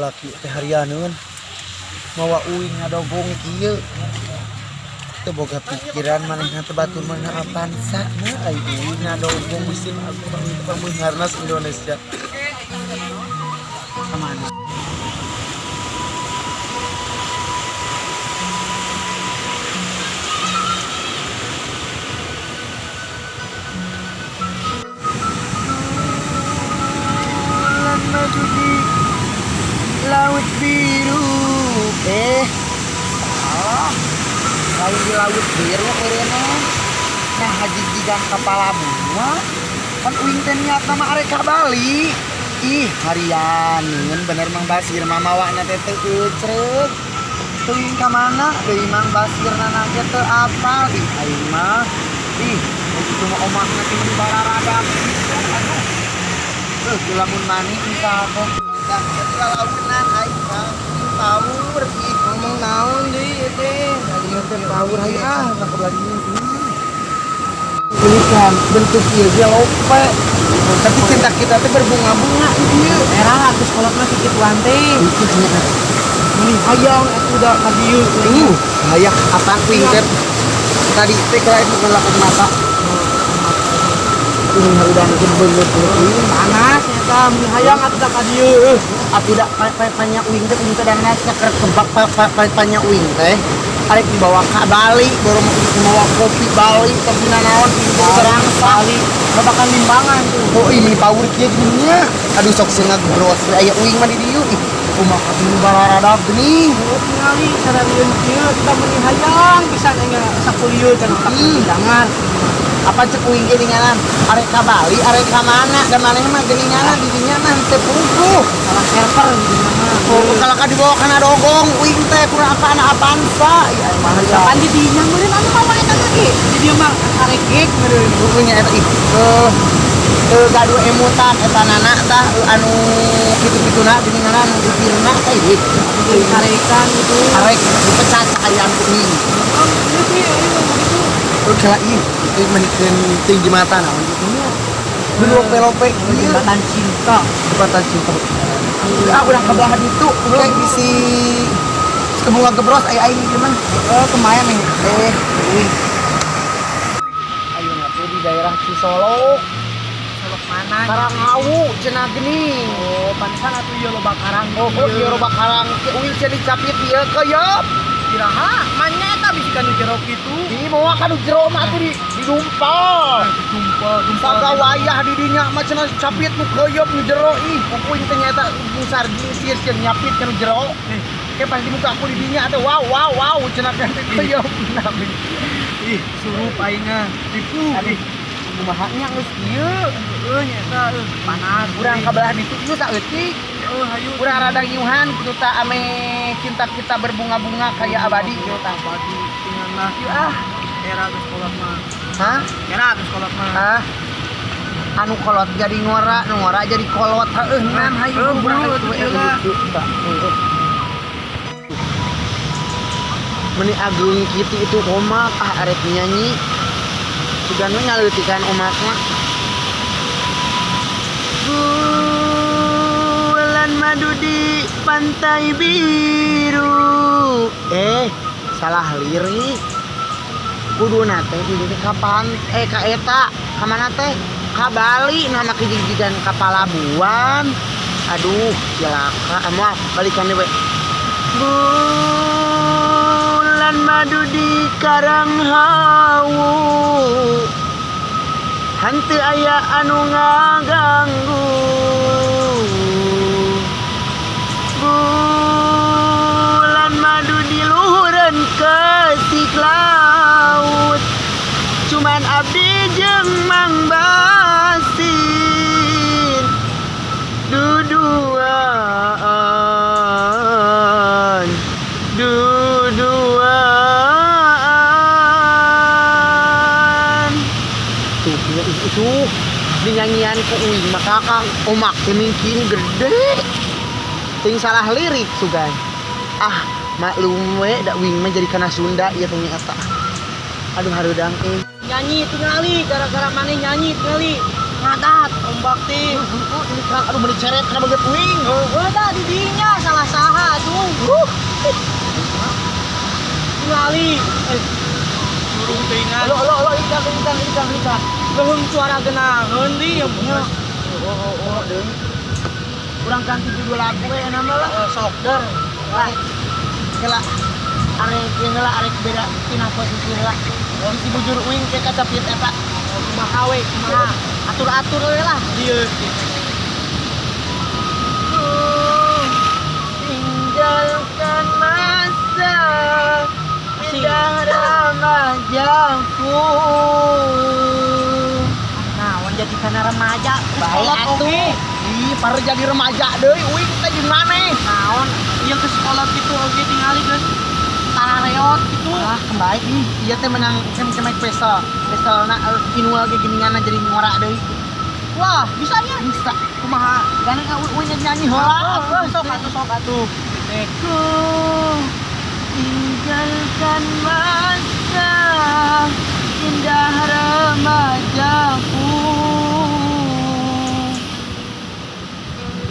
Salaki teh harianeun mawa uing ngadogong kieu. Teu boga pikiran manehna teh batur mana Avanza na ai uing ngadogong bisi mah aku pangbeungharna Indonesia. Kamana? Bulan madu di laut biru. Eh, salah. Lain di laut biru meureunna. Nah, haji jigan kepala bunga. Kan uing teh niatna mah arek ka Bali. Ih, harianeun bener Mang Basir mah mawana teh teu eucreug. Teuing ka mana deui Mang Basir na ge teu apal. Ih, aing mah. Ih, itu mah omakna teh di bararadak. Aduh. Lamun mani misal teh. Dah lalaunan aing mah paur ih Ngomong naon deui ieu teh? Ieu teh paur hayu ah ka belah dieu. Ini kan bentuk ieu ge lope. Tapi cinta kita teh berbunga-bunga ieu. Era atuh sekolah mah kikituan teh. Itu nya. Meni hayang atuh da ka dieu. Hayang apa kuing teh? Tadi teh kira itu laku mata. Ini harudang teh beungeut euy. Panas eta meni hayang atuh da ka dieu. Atuh da panya uing teh dan nasi keur kebak panya uing teh. Arek dibawa ka Bali, baru mau kopi Bali, tapi nanaon itu berangsa. Bali, babakan limbangan tuh. Oh, ih meni power kieu gini nya. Aduh sok sengat bros, aya uing mah di dieu. Ih, kumaha atuh bararadak geuning. Oh, tingali sararieun kieu kita meni hayang pisan aing sakulieu cenah otak jangan. Apa cek uing ge geuninganan? Arek ka Bali, arek ka mana? Da maneh mah geuninganan di dinya mah teu puguh. Salah server di mana? Oh, kalau ka dibawa kana dogong uing teh kurang apa anak Avanza. Ih, aya mah Kapan di dinya meureun anu mawa eta ge? Di dieu mah arek gek meureun. Punya eta ih teu gaduh emutan eta nana tah anu kitu-kituna geuninganan dipirna teh ih. Karekan gitu. Arek dipecah sakalian ku uing. Oh, ieu sih ieu gitu. Oh, kela ih, itu menikeun ting di mata naon kitu nya. Lope-lope ieu. Jembatan cinta. Jembatan cinta. Ah, urang ka belah ditu, kayak bisi kebunga gebros aya aing ieu mah. Oh, kemarin nih. Uing. Ayeuna teh di daerah Cisolok. Solok mana? Karanghawu cenah geuning. Oh, pantesan atuh ieu loba karang. Oh, ieu loba karang. Uing cenah dicapit ieu keuyeup. Iraha, manya eta bisi kanu jero kitu. Di mawa kanu jero mah atuh didumpal. Dumpal, dumpal. Sagawayah di dinya mah cenah capit nu keuyeup nu jero ih. Uing teh nyaeta musar diusir cenah nyapit kanu jero. Kayak pas di muka aku di dinya atuh wow wow wow cenah teh keuyeup. Ih, surup aing mah. Tipu. Aduh, kumaha nya geus kieu. Heuh nya eta panas. Urang ka belah ditu ieu saeutik. Hayu. Urang rada ngiuhan kitu tah ame cinta kita berbunga-bunga kayak abadi kitu tah. Abadi tinggal Yuk ah. Era geus kolot mah. Hah? Era geus kolot mah. Ah. Anu kolot jadi ngora, nu ngora jadi kolot. Heueuh nan hayu urang buru atuh. Meni ageung kitu itu omak ah arek nyanyi. Sugan we ngaleutikan omakna. Bulan madu di pantai biru. Salah lirik. Kuduna teh di dieu kapan ka eta ka mana teh? Ka Bali nama kijijigan ka Palabuhan. Aduh, cilaka. Moal balikan deui we. Bulan madu di Karanghawu. Henteu aya anu ngaganggu. Bulan madu di luhureun kesik laut. Cuman abdi jeung Mang Basir duduaan, duduaan. Tuh, itu dinyanyian ku uing maka kang omak teh mungkin gede. Ting salah lirik sugan. Ah, maklum we da uing mah jadi kana Sunda ieu teh nya eta. Aduh harudang euy. Nyanyi tingali gara-gara maneh nyanyi tingali ngadat ombak. Bakti. Ini kan aduh meuni ceret kana beungeut uing. Heeh, tah di dinya salah saha atuh. Tingali. Burung teuingan. Alo alo alo ikan ikan ikan ikan. Leuheung suara geunaheun di ya nya. Oh, deui. Kurang ganti judul lagu we nama lah. Sok der. Lah. Kela arek ieu heula arek beda tina posisi heula. Bisi bujur uing ke kacapit eta. Kumaha we, kumaha. Atur-atur we lah. Ieu. Tinggalkan masa indah remajaku. Nah, jadi kana remaja. Baik atuh. Ih, par jadi remaja deui uing teh jeung maneh. Naon ieu ke sekolah gitu oge tingali geus tarareot gitu. Ah, kembali ih, ieu teh menang cemek pistol. Pistolna inul ge geuninganna jadi ngora deui. Wah, bisa nya? Bisa. Kumaha? Gandeng uing nyanyi heula. Sok atuh, sok atuh. Ku tinggalkan masa indah remajaku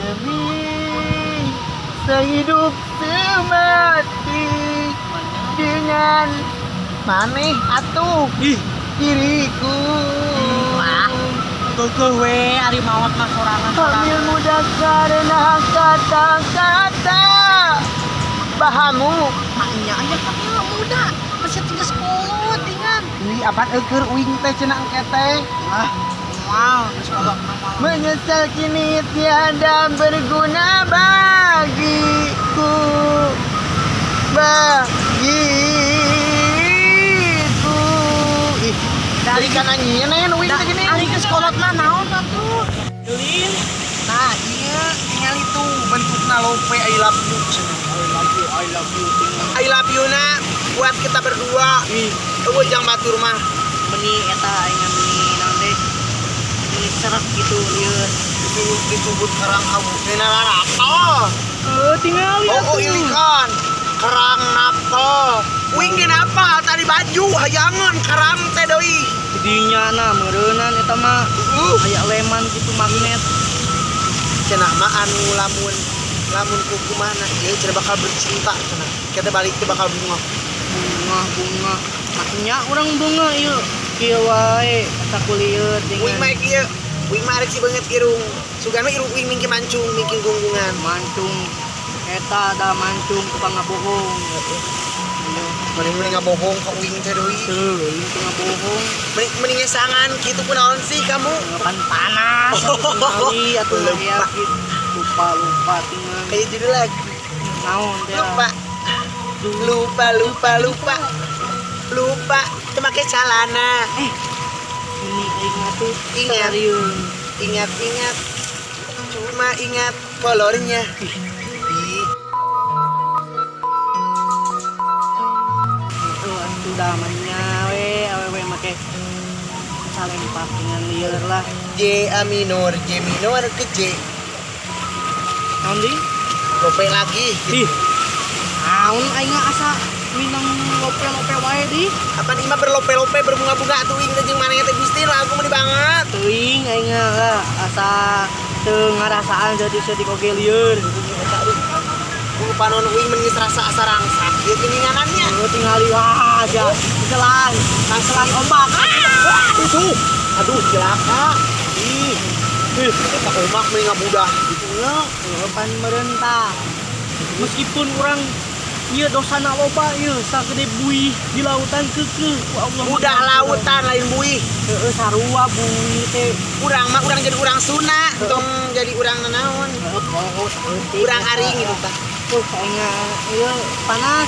demi sehidup semati dengan maneh atuh Ih, diriku. Wah, geugeuh we ari maot mah sorangan. Hamil muda karena kata-kata bahamu. Maknya aya hamil muda masih tiga sekolah dengan. Ih, apaan eueur uing teh cenah engke teh. Ah, moal geus kolot mah. Menyesal kini tiada berguna bagiku. Bagiku. Ih, dari kana nyieun uing teh gini. Ari geus kolot mah naon atuh? Gelin. Nah, iya tingali tuh bentukna lope I love you cenah. I love you, I love you tinggal. I love you na buat kita berdua. Ih, Eueuh jang batur mah. meni eta aing meni naon teh? Meni seret gitu lieur. Disebut kerang abu dina rapel. Heuh, tingali Oh, oh ilikan. Kerang napel. Uing ge napal tadi baju hayangan kerang teh deui. Dinya na meureunan eta mah aya leman gitu magnet. Cenah mah anu lamun lamun kuku mana ieu cenah bakal bercinta cenah. Kita balik teh bakal bunga. Bunga bunga. Maknya urang bunga ieu. Kieu wae sakulieur Uing mah ieu, uing mah arek si beungeut irung. Sugan mah irung uing mingki mancung, mingki gunggungan. Mancung eta da mancung tukang ngabohong. Mending ngabohong ka uing teh deui. Teu, euy teu ngabohong. Mending mending ngesangan kitu kunaon sih kamu? Pan panas atuh tingali atuh Lupa. aya gitu. Lupa lupa tinggal. Kayak judul lagu. Naon teh? Lupa. Lupa lupa lupa. Lupa teu make calana. Ini aing atuh Ingat. serius. Ingat ingat. Cuma ingat kolornya. Ih, Tuh atuh dah mainnya we awewe make salempak dengan lieur lah. J A minor, J minor ke C. Naon deui? Lope lagi. Ih. Naon aing asa minang lope-lope wae di. Apa ima berlope-lope berbunga-bunga atuh uing teh jeung maneh teh Gusti nu aku meuni banget. Teuing aing lah asa teu ngarasaan seutik-seutik oge lieur. Eta aduh. Bulu panon uing meni rasa asa rangsak ieu geuninganannya. Lu tingali wah aja. Selan, selan ombak. Itu. Aduh cilaka. Ih. Ih, eta omak meni ngabudah gitu nya. Pan merentah. Meskipun orang ieu dosana loba ieu sagede buih di lautan keukeuh ku Allah. Budah lautan lain buih. Heeh sarua buih teh. Urang mah urang jadi urang Sunda, tong jadi urang nanaon. Heeh poho saeutik. Urang aring gitu tah. Tuh aing ieu panas.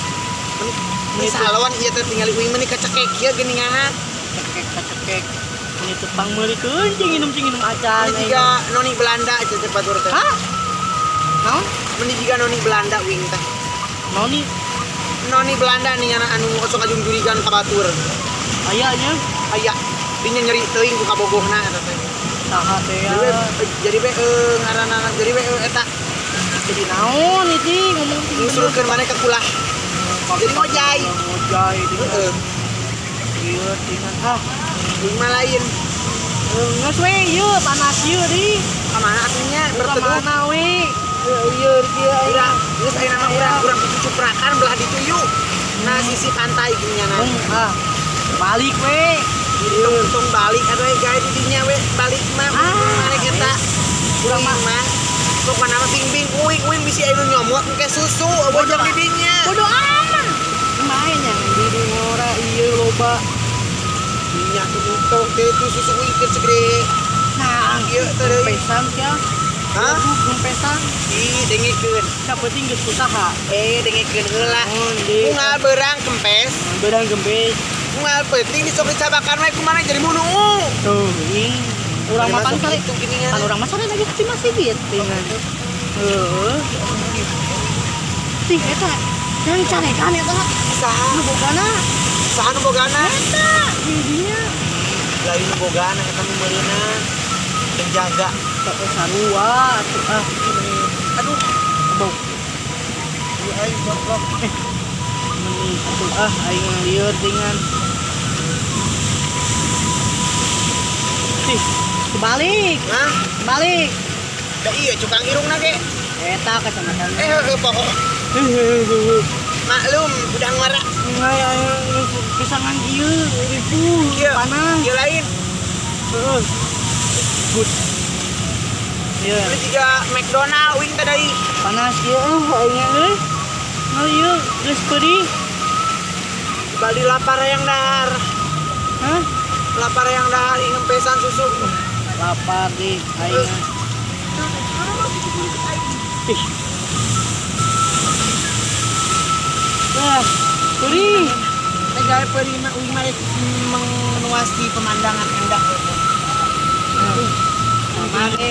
Meni salon ieu teh tingali uing meni kacekek ieu geuninganan. Cekek kacekek. Ini tepang meulikeun cing minum acan. Meni jiga noni Belanda aja teh batur teh. Hah? Naon? Meni jiga noni Belanda uing teh. Noni Noni Belanda nih anak anu osok ajung jurigan ka batur. aya nya Aya dinya nyeri teuing ku kabogohna eta teh. saha teh ya. Jadi we ngaranna jadi we eta Jadi naon itu ngomong ngusulkeun maneh ka kulah. Jadi ngojay. Ngojay Heeh. Ieu tinggal ah Uing mah lain. Geus we ieu panas ieu di. Ka mana atunya berteduh? Ka mana we? Ieu kieu Urang geus ayeuna mah urang cucuprakan belah ditu yuk. Nah sisi pantai gini nya. Ah. Balik we. Tong balik atuh gawe di dinya we balik mah mana kita. Urang mah pokona mah bingbing uing bisi aya nu nyomot engke susu bojong di dinya. Bodo amat. Main yang di ngora ieu loba. Minyak tuh tong teh itu susu uing keur segede. Nah, ieu teh deui. Gempesan sia. Hah? Gempesan. Ih, dengekeun. Sapenting geus usaha. Dengekeun heula. Unggal beurang kempes. Beurang kempes. Unggal peuting disok dicabakan we kumaha jadi munu. Tuh, ing urang makan kali itu gini kan urang mah sore lagi di masjid tinggal. Heeh. Sih eta yang carekan eta saha nu bogana? Saha nu bogana? Eta didinya. Lain nu bogana eta nu meureuna penjaga. Teu sarua atuh ah. Aduh, bau. Ieu aing goblok. Meni atuh ah aing lieur dengan. Sih, kebalik. Hah? Balik. Da iya cukang irungna ge. Eta kacamata. Heuh pokok. Maklum, udah ngora. Enggak, pisangan ieu ribu panas. Ieu lain. Heeh. Good. Ieu. Ieu juga McDonald uing teh deui. Panas ieu aing euy. Nah ieu geus peurih. Bali lapar yang dahar. Hah? Lapar yang dahar ingin pesan susu. Lapar deh aing. Ih. Wah, perih. Gawe perih mah uing mah menuasi pemandangan indah. Mane.